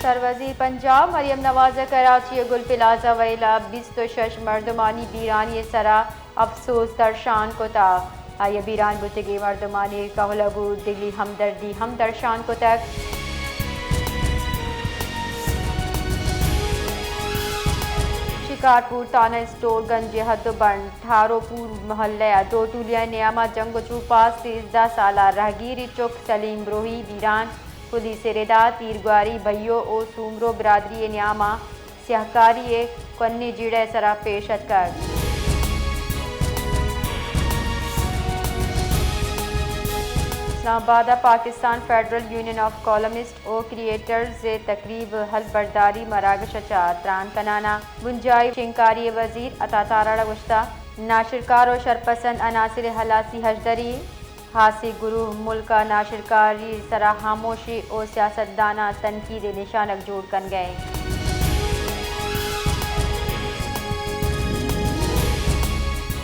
سروزیر پنجاب مریم نواز ء کراچی ء گل پلازہ ویل ء بیست ء شش مردمانی بیرانی ء سرا افسوس درشان کتگ۔ آئی ء بیران بوتگیں مردمانی کہول ء گوں دلی ہمدردی ہم درشان کتگ۔ شکارپور تھانہ اسٹور گنج ء حد ء بنڈ تھاروپور محلہ ء دو ٹولیاں نیام ء جنگ ء چوپاس سیزدہ سالہ راہگیری چک سلیم بروہی بیران۔ پولیس ء ردا تیرگواری بھیو ء سومرو برادری ء نیام ء سیاہکاری ء کوھنیں جیڑہ ء سرا پیش اتکگ۔ اسلام آباد ء Pakistan federal union of columnist و کریئیٹرز ء تقریب ء ہلبرداری مراگش ء چہ تران کنان ء بنجاہی شنگکاری ء وزیر عطا تارڑ ء گوشتہ، ناشرکار و شرپسند عناصر ء ہلاسی ہژدری، ہاسیں گروہ ملک ء ناشرکاری ء سرا ہاموشی و سیاستداناں تنقید ء نشانگ جوڑ کنگ ء انت۔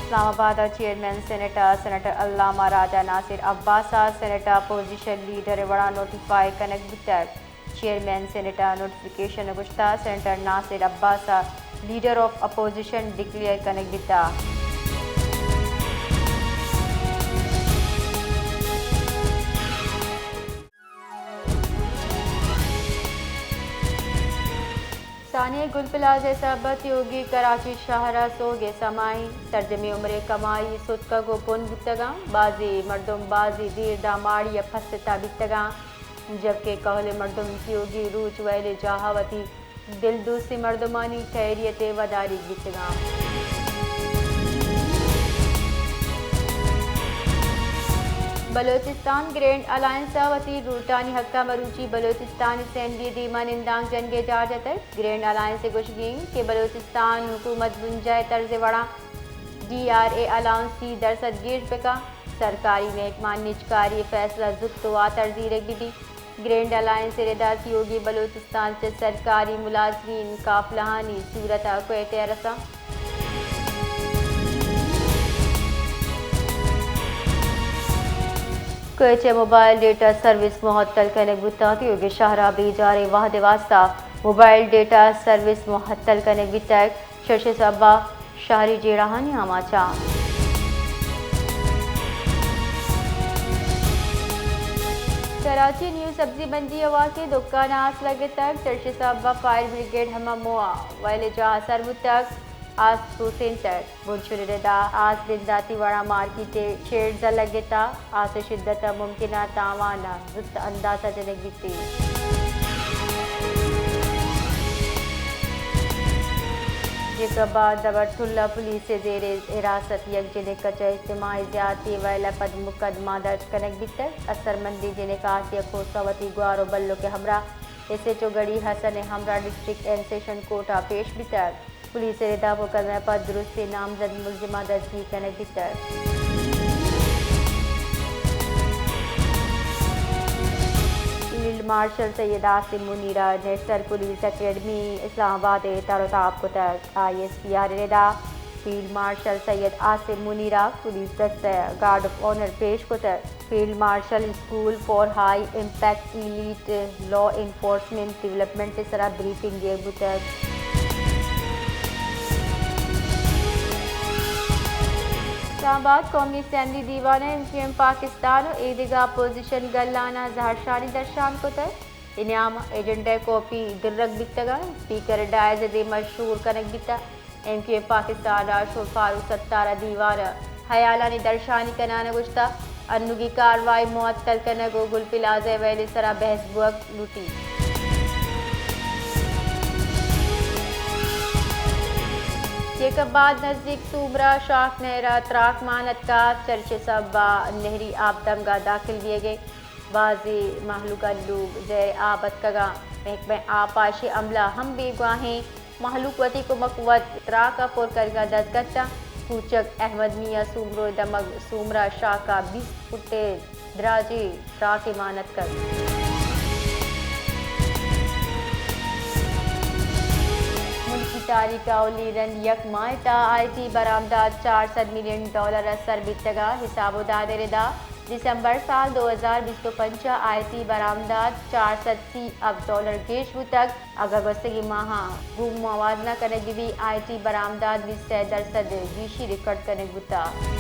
اسلام آباد ء چیئرمین سینیٹ ء سینیٹر علامہ راجہ ناصر عباس ء سینیٹ ء اپوزیشن لیڈر ء وڑا نوٹیفائی کنگ بوتگ۔ چیئرمین سینیٹ ء نوٹیفکیشن ء گوشتہ، سینیٹر ناصر عباس ء leader of opposition declare king بیتہ۔ ثانیہ گل پلازہ ء سبب ء تیوگیں کراچی شہر ء سوگ ء سمائی سرجمیں عمر ء کمائی ستکگ ء پن بوتگاں۔ بازیں مردم بازیں دیر داں ماڑی ء پستا بیتگاں، جبکہ کہول ء مردم تیوگیں روچ ویل ء جاہ ء وتی دل دوستیں مردمانی خیریت ء وداریگ بیتگاں۔ بلوچستان گرینڈ الائنس ء وتی روٹانی حق ء مروچی بلوچستان اسمبلی ء دیما نندانک جنگ ء جار جتگ۔ گرینڈ الائنس ء گوشگ انت کہ بلوچستان حکومت بنجاہی طرز ء وڑا ڈی آر اے الاؤنس سی درسد گیش بکن، سرکاری مہکمان نجکاری ء فیصلہ زوت ء واتر زیرگ بہ بیت۔ گرینڈ الائنس ء ردا تیوگیں بلوچستان چہ سرکاری ملازمین قافلہانی صورت ء کوئٹہ ء رساں۔ کوئٹہ ء موبائل ڈیٹا سروس معطل کنگ بوتگ، تیوگیں شہر ء بیجاریں وہد ء واستہ موبائل ڈیٹا سروس معطل کنگ بیتگ۔ چرچ سبا شہری جیڑہانی آماچ۔ کراچی نیو سبزی منڈی ء واقعی دکان آس لگتگ، چرچ سبا فائر بریگیڈ ہما موہ ویل جاہ سر بوتگ، آس سوسینتگ۔ بنشون ردا آس بنداتی وڑا مارکیٹ شیڈز لگتا۔ آس ء شدت ء ممکنہ تاوان ء زوت اندازہ جنگ بیت۔ جیکب ء دبرتھل ء پولیس ء زیر حراست یک جنک ء چہ اجتماعی زیاتی ویل ء پد مقدمہ درج کنگ بیتگ۔ اثرمندیں جنک آسیہ کھوسہ وتی گوار و بلک ء ہمراہ ایس ایچ او گڑھی حسن ء ہمراہ ڈسٹرکٹ اینڈ سیشن کورٹ ء پیش بیتگ۔ پولیس ء ردا مقدمہ ء پد درستیں نامزد ملزماں دزگیر کنگ بیتگ۔ فیلڈ مارشل سید عاصم منیر ء نیشنل پولیس اکیڈمی اسلام آباد ء تر و تاب کتگ۔ آئی ایس پی آر ء ردا فیلڈ مارشل سید عاصم منیر ء پولیس دست ء گارڈ آف آنر پیش کتگ۔ Field marshal school for high impact elite law enforcement development ء سرا بریفنگ دیگ بوتگ۔ اسلام آباد، قومی اسمبلی دیوان ء ایم کیو ایم پاکستان و ایدگہ اپوزیشن گلاناں زہرشانی درشان کتگ۔ انعام ایجنڈا ء کاپی درگ بیتگ ء اسپیکر ء ڈائز ء دیما شور کنگ بیتگ۔ ایم کیو ایم پاکستان ء راہشون فاروق ستار ء دیوان ء ہیالانی درشانی کنان ء گوشتگ، انوگی کاروائی معطل کنگ ء گل پلازہ ء ویل ء سرا بحث بوگ لوٹیت۔ جیکب آباد نزیک سومرا شاخ نہر ء تراک مان اتکگ، چرچ ء سبب ء نہری آپ دمگ ء داخل بیگ ء بازیں مہلوک ء لوگ زیر آب اتکگاں۔ محکمہ آبپاشی عملہ ہم بیگواہیں، مہلوک وتی کمک وت تراک ء پر کنگ ء دزگٹ انت۔ کوچک احمد میاں سومرو ء دمگ سومرا شاک ء بیست فٹ ء دراجیں تراکے مان اتکگ۔ ملکی تاریخ ء اولی رند یک ماہ ء تہا آئی ٹی برآمدات چار سد ملین ڈالر ء سر بیتگ ء حساب و داد ء ردا دسمبر سال دو ہزار بیست ءُ پنچ ءَ آئی ٹی برآمدات چار سد سی ارب ڈالر گیش بوتگ، اگاں گوستگیں ماہاں گوں موازنہ کنگ بہ بیت، آئی ٹی برآمدات بیست ءُ سئے درسد گیشی ریکارڈ کنگ بوتگ۔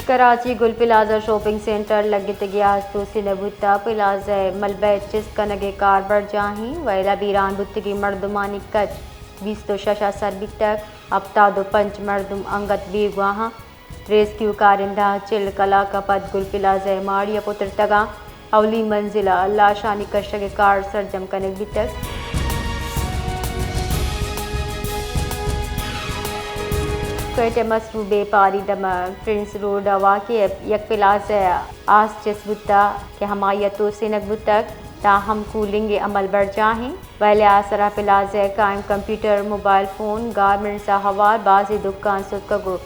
کراچی گل پلازہ شاپنگ سینٹر لگتگیں آس توسینگ بوتگ، پلازہ ءِ ملبہ ءِ چست کنگ ءِ کار برجاہ ایں، وئیل ءَ بیران بوتگیں مردمانی کچ بیست ءُ شش ءَ سر بیتگ، ہپتاد ءُ پنچ مردم انگت بیگواہ اَنت۔ ریسکیو کارندہ چل کلاک ءَ پد گل پلازہ ءِ ماڑی ءَ پترتگ اَنت۔ اولی منزل ءَ لاشانی کشگ ءِ کار سرجم کنگ بیتگ۔ کوئٹہ ءِ مستو بیپاری دمگ پرنس روڈ ءَ واقع یک پلازہ ءَ آس چست بوتگ کہ ہمائی ءَ توسینگ بوتگ، تاہم کولنگ ءِ عمل برجاہ ایں، وئیل ءِ آسر ءَ پلازہ ءِ قائم کمپیوٹر، موبائل فون، گارمنٹس ءَ ہوار بازیں دکان ستکگ ءُ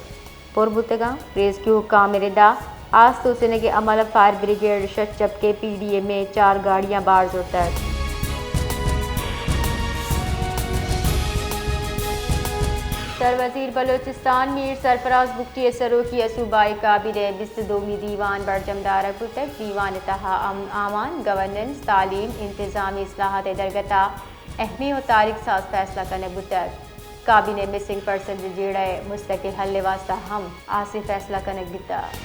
پر بوتگ اَنت۔ ریسکیو حکام ءِ ردا آس توسینگ ءِ عمل ءَ فائر بریگیڈ، شش چپکے پی ڈی ایم اے، چار گاڑیاں بار زرتگ۔ سروزیر بلوچستان میر سرفراز بگٹی ءِ سروکی ءَ صوبائی کابینہ ءِ بیست ءُ دومی دیوان برجم دارگ بوتگ۔ دیوان ءِ تہا امن امان، گورننس، تعلیم، انتظامی اصلاحات ءِ درگت ءَ اہمیں ءُ تاریخ ساز فیصلہ کنگ بوتگ۔ کابینہ ءَ مسنگ پرسنز ءِ جیڑہ ءِ مستقل حل ءِ واستہ ہم آسے فیصلہ کنگ بیتگ۔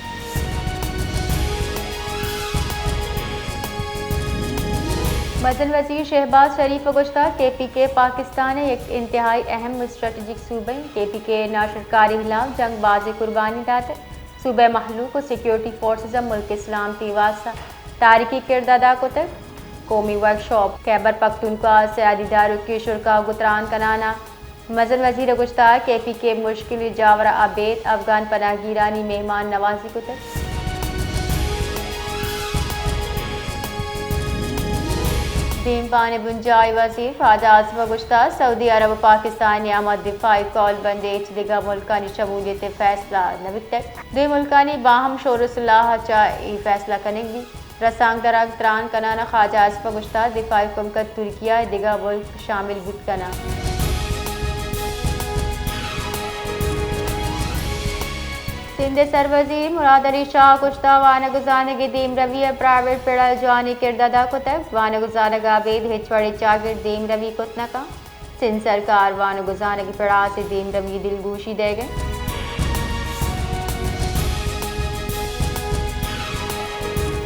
مزن وزیر شہباز شریف ءَ گوشتگ، کے پی کے پاکستان ءِ یک انتہائی اہم ءُ اسٹریٹجک صوبہ ایں۔ کے پی کے ءِ ناشرکاری ہلاپ جنگ بازیں قربانی داتگ۔ صوبہ ءِ مہلوک ءُ سیکورٹی فورسز ءَ ملک ءِ سلامتی ءِ واستہ تاریخی کردار ادا کتگ۔ قومی ورکشاپ خیبر پختونخوا ءِ سیادی داروکی ءِ شرکا ءَ گوں تران کنان ءَ مزن وزیر ءَ گوشتگ، کے پی کے مشکلیں جاور ءَ ابید افغان پناہ گیرانی مہمان نوازی کتگ۔ دیمپان ءِ بنجاہی وزیر خواجہ آصف ءَ گوشتگ، سعودی عرب ءُ پاکستان ءِ نیام ءَ دفاعی کول بند ءِ ہچ دگہ ملکانی شمولیت ءِ فیصلہ نہ بیتگ۔ دوئیں ملکانی باہم شور ءُ صلاح ءَ چہ اے فیصلہ کنگ بیت۔ رسانکدراں تران کنان ءَ خواجہ آصف ءَ گوشتگ، دفاعی کمک ءَ ترکیہ ءِ دگہ ملک شامل بوت کن اَنت۔ سندھ ءِ سروزیر مراد علی شاہ ءَ گوشتگ، وانگ ءُ زانگ ءِ دیمروی ءَ پرائیویٹ پڑ ءَ جوانیں کرد ادا کتگ۔ وانگ ءُ زانگ ءَ ابید ہچ وڑیں چاگرد دیمروی کت نہ کنت۔ سندھ سرکار وانگ ءُ زانگ ءِ پڑ ءَ آسے دیمروی ءِ دلگوشی دئیگ ءَ۔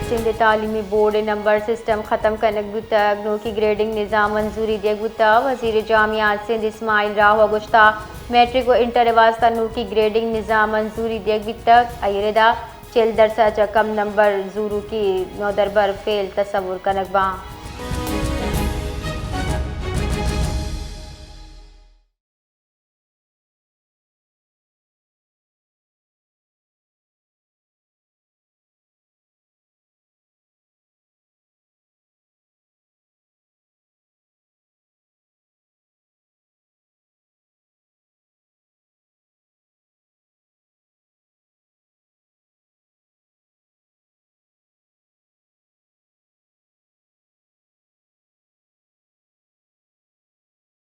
سندھ ءِ تعلیمی بورڈ ءِ نمبر سسٹم ختم کنگ بوتگ، نوکیں گریڈنگ نظام منظوری دیگ بوتگ۔ وزیر جامعات سندھ اسماعیل راہو ءَ گوشتگ، میٹرک ءُ انٹر ءِ واستہ نوکیں گریڈنگ نظام منظوری دیگ بیتگ، آئی ءِ ردا چل درسد ءَ چہ کم نمبر زوروکیں نودربر فیل تصور کنگ باں۔